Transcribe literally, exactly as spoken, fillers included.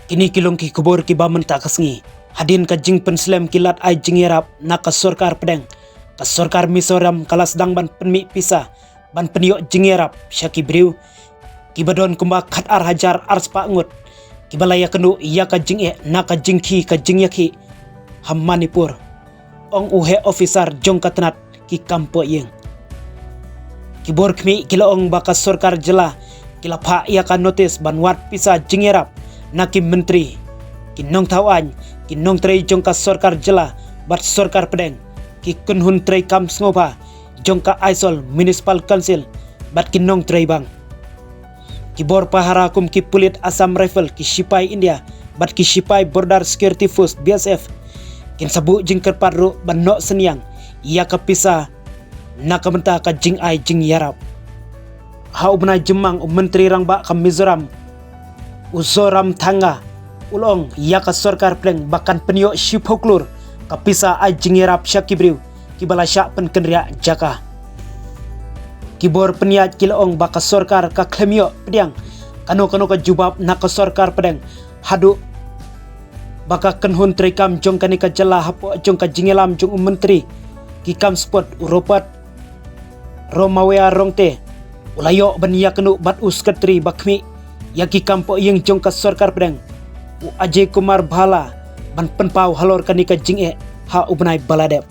Kine ki long ki khubor kiba mynta ka sngi. Hadien ka jingpynslem ki lad ai jingïarap na ka sorkar pdeng, ka sorkar Mizoram ka la sdang ban pynmih pisa ban pynïoh jingïarap sha ki briew kiba don kumba khatar hajar arspah ngut kiba la ïakynduh ïa ka jingeh na ka jingkhih ka jingïakhih ha Manipur, ong u heh officer jong ka tnat ki kam pohïing. Ki bor khmih ki la ong ba ka sorkar jylla ki la phah ïa ka notis ban wad pisa jingïarap na ki myntri, ki nongthaw aiñ, ki nongtrei jong ka sorkar jylla bad sorkar pdeng, ki kynhun treikam sngewbha jong ka Aizawl Municipal Council bad ki nongtrei bank. Ki bor pahara kum ki pulit Assam Rifle, ki sipai India bad ki sipai Border Security Force, B S F, kin sa buh jingkyrpad ruh ban noh synñiang ïa ka pisa na ka bynta ka jingai jingïarap. Ha u bnai Jymmang, u Myntri Rangbah ka Mizoram, u Zoramthanga, u la ong ïa ka sorkar pdeng ba kan pynïoh shiphew klur ka pisa ai jingïarap sha ki briew kiba la shah pynkynriah jaka. Ki bor pynïaid ki la ong ba ka sorkar ka khlem ïoh pdiang kano kano ka jubab na ka sorkar pdeng haduh ba ka kynhun treikam jong kane ka jylla hapoh jong ka jingïalam jong u Myntri ki kam sport, u Rupert Romawia Rongte, u la ïoh ban ïakynduh bad u Secretary ba khmih ïa ki kam pohïing jong ka sorkar pdeng, u Ajay Kumar Bhalla, ban pynpaw halor kane ka jingeh ha u bnai ba la dep.